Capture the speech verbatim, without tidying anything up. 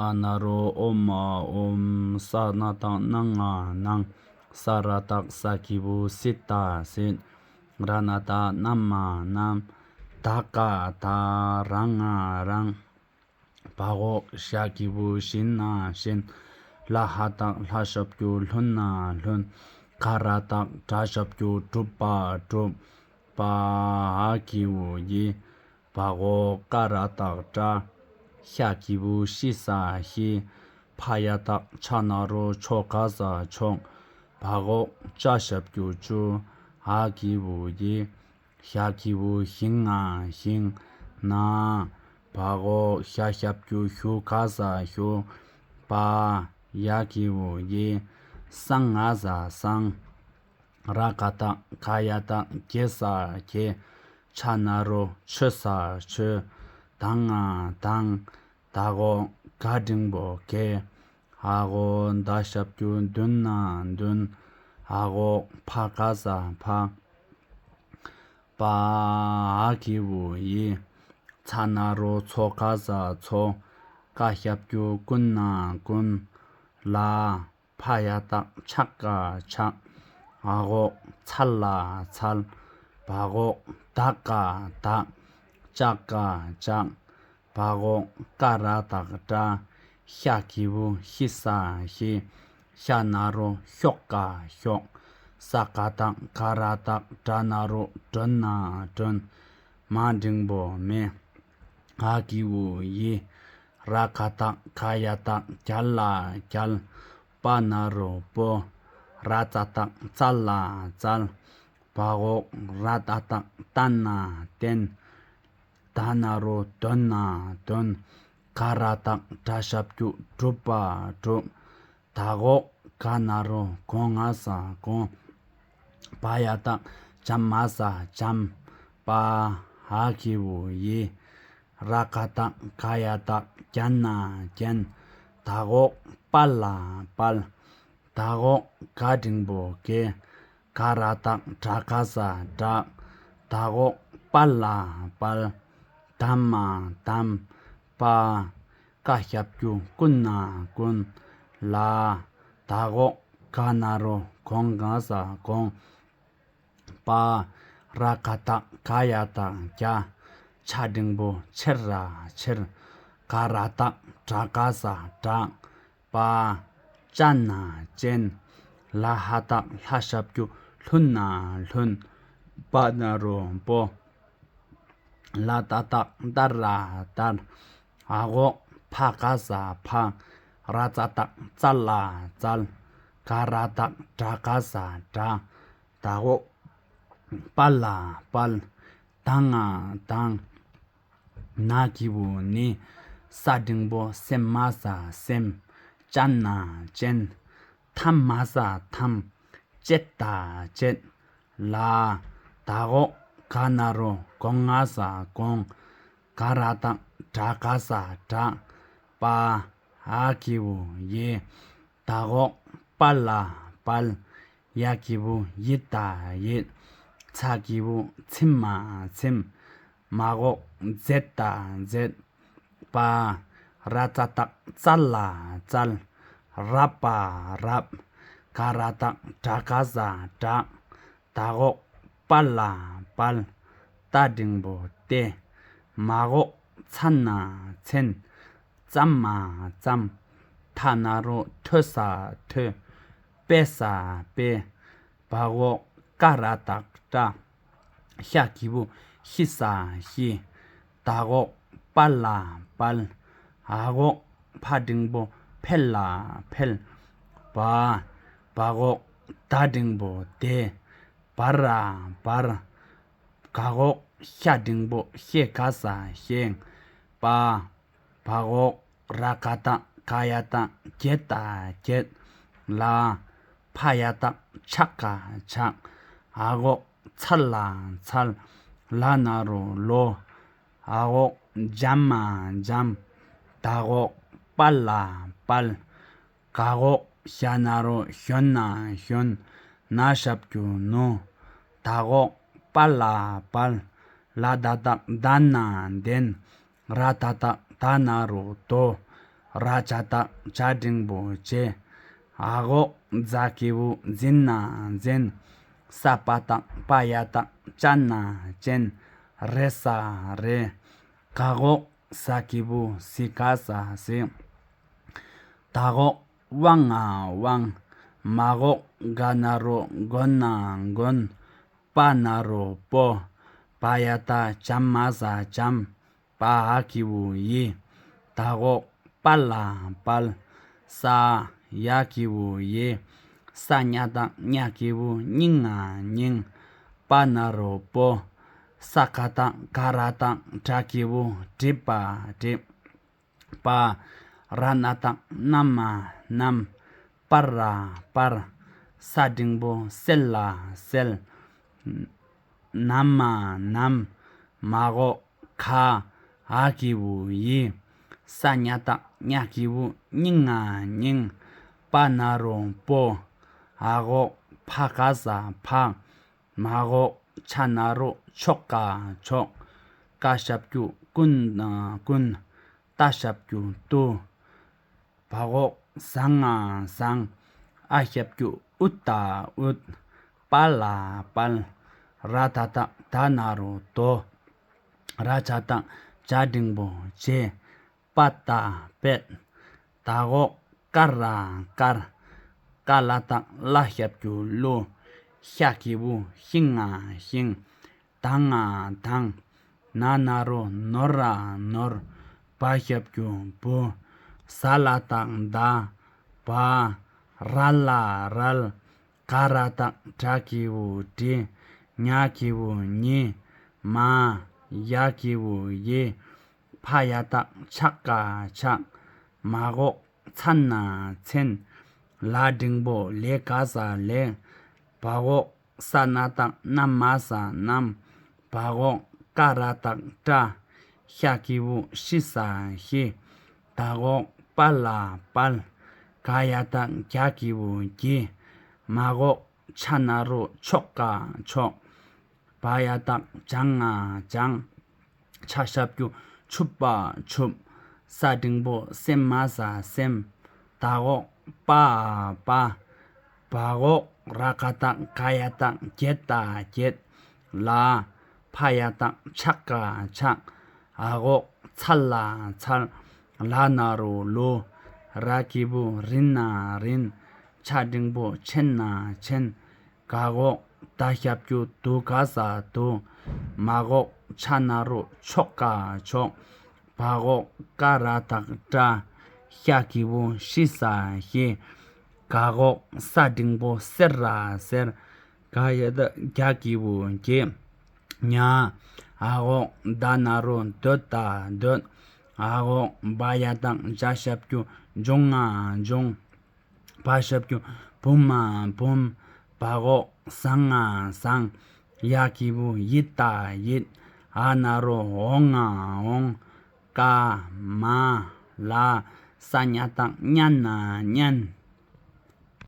ཨ་ན་རོ་ཨོ་མ་ཨོམ། ས་ན་བཏགས་སྣ་ང་སྣང་། ས་ར་བཏགས་སྲ་གི་གུ་སྲིད་ད་སྲིད། ར་ན་བཏགས་རྣ་མ་རྣམ། ད་ག་དག་ར་ང་རང་། བ་འོག་ཞ་གི་གུ་ཞི་ན་བཞིན། ལ་ཧ་བཏགས་ལྷ་ཞབས་ཀྱུ་ལྷུ་ན་ལྷུན། ག་ར་བཏགས་གྲ་ཞབས་ཀྱུ་གྲུ་བ་གྲུབ། པ་འ་གི་གུ་འི། བ་འོག་ཀ་ར་བཏགས་ཀྲ། ཤ་གི་གུ་ཤི་ས་ཤིས། ཕ་ཡ་བཏགས་ཕྱ་ན་རོ་ཕྱོ་ག་ས་ཕྱོགས། བ་འོག་ཅ་ཞབས་ཀྱུ་ཅུ། འ་གི་གུ་འི། ཞ་གི་གུ་ཞི་ང་ཞིང་། ན། བ་འོག་ཞ་ཞབས་ཀྱུ་ཞུ་ག་ས་ཞུགས། པ་ཡ་གི་གུ་ཡི། སང་ང་ས་སངས། ར་ག་བཏགས་ག་ཡ་བཏགས་གེ་ས་གེས། ཆ་ན་རོ་ཆོ་ས་ཆོས། ད་ང་དངས། ད་འོག་ག་འགྲེང་བུ་གེ། འ་འོག་ད་ཞབས་ཀྱུ་འདུ་ན་འདུན། འ་འོག་ཕ་ག་ས་ཕགས། པ་འ་གི་གུ་འི། ཚ་ན་རོ་ཚོ་ག་ས་ཚོགས། ཀ་ཞབས་ཀྱུ་ཀུ་ན་ཀུན། ལ། ཕ་ཡ་བཏགས་ཕྱ་ག་ཕྱགས། འ་འོག་ཚ་ལ་ཚལ། བ་འོག་ད་ག་དག་ཅ་ག་ཅག་བ་འོག་ཀ་ར་བཏགས་ཀྲ། ཤ་གི་གུ་ཤི་ས་ཤིས། ཤ་ན་རོ་ཤོ་ག་ཤོགས། ས་ག་བཏགས་ག་ར་བཏགས་གྲ་ན་རོ་གྲོ་ན་གྲོན། མ་འགྲེང་བུ་མེ། འ་གི་གུ་འི། ར་ག་བཏགས་ག་ཡ་བཏགས་གྱ་ལ་གྱལ། པ་ན་རོ་པོ། ར་ཙ་བཏགས་ཙ་ལ་ཙལ། བ་འོག་ར་ཏ་བཏགས་རྟ་ན་རྟེན། ད་ན་རོ་དོ་ན་དོན། ག་ར་བཏགས་གྲ་ཞབས་ཀྱུ་གྲུ་བ་གྲུབ། ད་འོག་ག་ན་རོ་གོ་ང་ས་གོང་། བ་ཡ་བཏགས་བྱ་མ་ས་བྱམས། པ་འ་གི་གུ་འི། ར་ག་བཏགས་ག་ཡ་བཏགས་གྱ་ན་གྱེན། ད་འོག་པ་ལ་དཔལ། ད་འོག་ག་འགྲེང་བུ་གེ། ག་ར་བཏགས་གྲ་ག་ས་གྲགས། ད་འོག་པ་ལ་དཔལ། ད་མ་དམ། པ། ཀ་ཞབས་ཀྱུ་ཀུ་ན་ཀུན། ལ། ད་འོག་ག་ན་རོ་གོ་ང་ས་གོང་། པ། ར་ག་བཏགས་ག་ཡ་བཏགས་གྱ། ཆ་འགྲེང་བུ་ཆེ་ར་ཆེར། ག་ར་བཏགས་གྲ་ག་ས་གྲགས། པ། ཅ་ན་ཅན། ལ་ཧ་བཏགས་ལྷ་ཞབས་ཀྱུ་ལྷུ་ན་ལྷུན། པ་ན་རོ་པོ། ལ་ཏ་བཏགས་ལྟ་ར་ལྟར། འ་འོག་ཕ་ག་ས་ཕགས། ར་ཙ་བཏགས་རྩ་ལ་རྩལ། ག་ར་བཏགས་གྲ་ག་ས་གྲགས། ད་འོག་པ་ལ་དཔལ། ད་ང་དངས། ན་གི་གུ་ནི། ས་འགྲེང་བུ་སེ་མ་ས་སེམས། ཅ་ན་ཅན། ཐ་མ་ས་ཐམས། ཅེ་ཏ་བཅད། ལ། ད་འོག་ག་ན་རོ་གོ་ང་ས་གོང་། ག་ར་བཏགས་གྲ་ག་ས་གྲགས། པ། འ་གི་གུ་འི། ད་འོག་པ་ལ་དཔལ། ཡ་གི་གུ་ཡི་ཏ་ཡིད། ཚ་གི་གུ་ཚི་མ་ཚིམས། མ་འོག་ཛེ་ཏ་མཛེས། པ། ར་ཙ་བཏགས་རྩ་ལ་རྩལ། ར་པ་རབ། ག་ར་བཏགས་གྲ་ག་ས་གྲགས། ད་འོག་པ་ལ་དཔལ། ཏ་འགྲེང་བུ་ཏེ། མ་འོག་ཚ་ན་མཚན། ཙ་མ་ཙམས། ཐ་ན་རོ་ཐོ་ས་ཐོས། པེ་ས་དཔེ། བ་འོག་ཀ་ར་བཏགས་ཀྲ། ཤ་གི་གུ་ཤི་ས་ཤིས། ད་འོག་པ་ལ་དཔལ། འ་འོག་ཕ་འགྲེང་བུ་ཕེ་ལ་འཕེལ། བ། བ་འོག་ད་འགྲེང་བུ་དེ། བ་ར་འབར། ག་འོག་ཤ་འགྲེང་བུ་ཤེ་ག་ས་ཤེས། པ། བ་འོག་ར་ག་བཏགས་ག་ཡ་བཏགས་གྱེ་ཏ་གྱེད། ལ། ཕ་ཡ་བཏགས་ཕྱ་ག་ཕྱགས། འ་འོག་ཚ་ལ་འཚལ། ལ་ན་རོ་ལོ། འ་འོག་འཇ་མ་འཇམ། ད་འོག་པ་ལ་དཔལ། ག་འོག་ཞ་ན་རོ་ཞོ་ན་ཞོན། ན་ཞབས་ཀྱུ་ནུ། ད་འོག་པ་ལ་དཔལ། ལ་ད་བཏགས་ལྡ་ན་ལྡན། ར་ད་བཏགས་རྡ་ན་རོ་རྡོ། ར་ཇ་བཏགས་ཇ་འགྲེང་བུ་རྗེ། འ་འོག་ཛ་གི་གུ་འཛིན་ན་འཛིན། ས་པ་བཏགས་པ་ཡ་བཏགས་ཅ་ན་ཅན། རེ་ས་རེ། ག་འོག་ཟ་གི་གུ་ཟི་ག་ས་གཟིགས། ད་འོག་བ་ང་དབང་། མ་འོག་ག་ན་རོ་གོ་ན་མགོན། པ་ན་རོ་པོ། བ་ཡ་བཏགས་བྱ་མ་ས་བྱམས། བ་འ་གི་གུ་འི། ད་འོག་པ་ལ་དཔལ། ས་ཡ་གི་གུ་ཡི། ས་ཉ་བཏགས་ཉ་གི་གུ་སྙི་ང་སྙིང་། པ་ན་རོ་པོ། ས་ག་བཏགས་ག་ར་བཏགས་གྲ་གི་གུ་གྲིབ་པ་བྲིས། པ། ར་ན་བཏགས་རྣ་མ་རྣམས། པ་ར་པར། ས་འགྲེང་བུ་སེ་ལ་སེལ། ན་མ་ནམ། མ་འོག་ག་འ་གི་གུ་འི། ས་ཉ་བཏགས་ཉ་གི་གུ་སྙི་ང་སྙིང་། པ་ན་རོ་པོ། འ་འོག་ཕ་ག་ས་འཕགས། མ་འོག་ཆ་ན་རོ་ཆོ་ག་མཆོག། ཀ་ཞབས་ཀྱུ་ཀུན་ཀུན། ཏ་ཞབས་ཀྱུ་ཏུ། བ་འོག་ཟ་ང་བཟང་། འ་ཞབས་ཀྱུ་འུ་ཏ་འུད། པ་ལ་དཔལ། ར་ད་བཏགས་ད་ན་རོ་དོ། ར་ཇ་བཏགས་ཇ་འགྲེང་བུ་རྗེ། པ་ཏ་པད། ད་འོག་ཀ་ར་དཀར། ཀ་ལ་བཏགས་ལ་ཞབས་ཀྱུ་ཀླུ། ཤ་གི་གུ་ཤི་ང་ཤིང་། ད་ང་དང་། ན་ན་རོ་ནོ་ར་ནོར། བ་ཞབས་ཀྱུ་བུ། ཟ་ལ་བཏགས་ཟླ། བ། ར་ལ་རལ། ག་ར་བཏགས་གྲ་གི་གུ་གྲི། ཉ་གི་གུ་ཉི། མ། ཡ་གི་གུ་ཡི། ཕ་ཡ་བཏགས་ཕྱ་ག་ཕྱག། མ་འོག་ཚ་ན་མཚན། ལ་འགྲེང་བུ་ལེ་ག་ས་ལེགས། བ་འོག་ས་ན་བཏགས་སྣ་མ་ས་རྣམས། བ་འོག་ཀ་ར་བཏགས་ཀྲ། ཤ་གི་གུ་ཤི་ས་ཤིས། ད་འོག་པ་ལ་དཔལ། ག་ཡ་བཏགས་གྱ་གི་གུ་གྱི། མ་འོག་ཆ་ན་རོ་ཆོ་ག་མཆོག། བ་ཡ་བཏགས་བྱ་ང་བྱང་། ཆ་ཞབས་ཀྱུ་ཆུ་བ་ཆུབ། ས་འགྲེང་བུ་སེ་མ་ས་སེམས། ད་འོག་པ་འ་པ། བ་འོག་ར་ག་བཏགས་ག་ཡ་བཏགས་གྱེ་ཏ་གྱེད། ལ། ཕ་ཡ་བཏགས་ཕྱ་ག་ཕྱག། འ་འོག་ཚ་ལ་ཚལ། ལ་ན་རོ་ལུ། ར་གི་གུ་རི་ན་རིན། ཆ་འགྲེང་བུ་ཆེ་ན་ཆེན། ག་འོག་ད་ཞབས་ཀྱུ་དུ་ག་ས་དུ། མ་འོག་ཆ་ན་རོ་ཆོ་ག་མཆོག། བ་འོག་ཀ་ར་བཏགས་ཀྲ། ཤ་གི་གུ་ཤི་ས་ཤིས། ག་འོག་ས་འགྲེང་བུ་སེ་ར་སེར། ག་ཡ་བཏགས་གྱ་གི་གུ་གྱི། ཉ། འ་འོག་ད་ན་རོ་དོ་ད་དོད། འ་འོག་བ་ཡ་བཏགས་བྱ་ཞབས་ཀྱུ་བྱུ་ང་བྱུང་། བ་ཞབས་ཀྱུ་བུ་མ་བུམ། བ་འོག་ཟ་ང་བཟང་། ཡ་གི་གུ་ཡི་ད་ཡིད། འ་ན་རོ་འོ་ང་འོང་། ཀ་མ་ལ། ས་ཉ་བཏགས་སྙ་ན་སྙན།